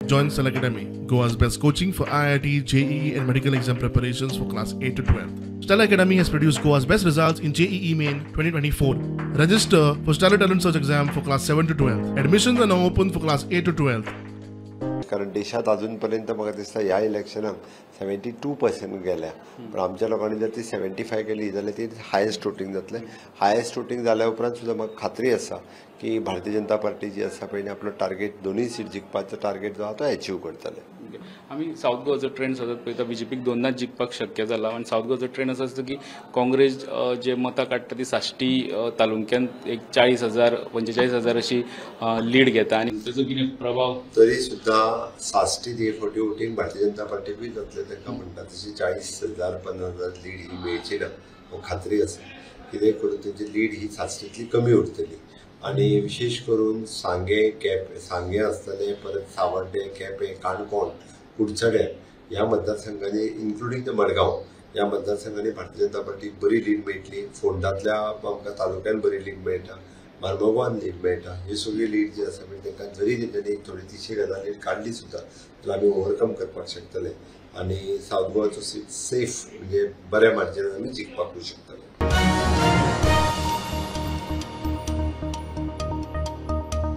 Join Stellar Academy, Goa's best coaching for IIT, JEE and medical exam preparations for class 8 to 12. Stellar Academy has produced Goa's best results in JEE Main 2024. Register for Stellar Talent Search exam for class 7 to 12. Admissions are now open for class 8 to 12. कारण देशात अजूनपर्यंत म्हाका दिसता ह्या इलेक्शनाक 72% गेल्या, पण आमच्या लोकांनी जर ती 75 केली जाल्यार ती हायेस्ट वोटींग जातलें. हायेस्ट वोटींग जाल्या उपरांत सुद्दां म्हाका खात्री आसा की भारतीय जनता पार्टी जी आसा पळय आपलो टार्गेट दोनूय सीट जिखपाचो टार्गेट जो आसा तो एचीव करतले. आमी सावथ गोवाचो ट्रेंड सतत पळयता, बीजेपीक दोनदांच जिखपाक शक्य जाला आनी सावथ गोवाचो ट्रेंड असो आसता की काँग्रेस जे मतां काडटा ती साश्टी तालुक्यांत एक 40,000 45,000 अशी लीड घेता आनी ताचो कितें प्रभाव तरी सुद्दां साश्टी हे फावटी वोटींग भारतीय जनता पार्टीकूय जातलें. तांकां म्हणटा तशी 40,000 50,000 लीड ही मेळची ना, खात्री आसा. कितें करून तेंची लीड ही साश्टींतली कमी उरतली आनी विशेश करून सांगें केपें, सांगें आसतलें, परत सावड्डें, केपें, काणकोण, कुडचडें ह्या मतदारसंघांनी इन्क्लुडींग the Madgaon ह्या मतदारसंघांनी भारतीय जनता पार्टीक बरी लीड मेळटली. फोंडांतल्या आमकां तालुक्यान बरी लीड मेळटा, मार्मोगांवान लीड मेळटा. ही सगळी लीड जी आसा पळय तांकां जरी तेंच्यांनी थोडी 30,000 लीड काडली सुद्दां जाल्यार आमी ओवरकम करपाक शकतले आनी सावथ गोवाचो सीट सेफ म्हणजे बऱ्या मार्जिनान आमी जिखपाकूय शकतले.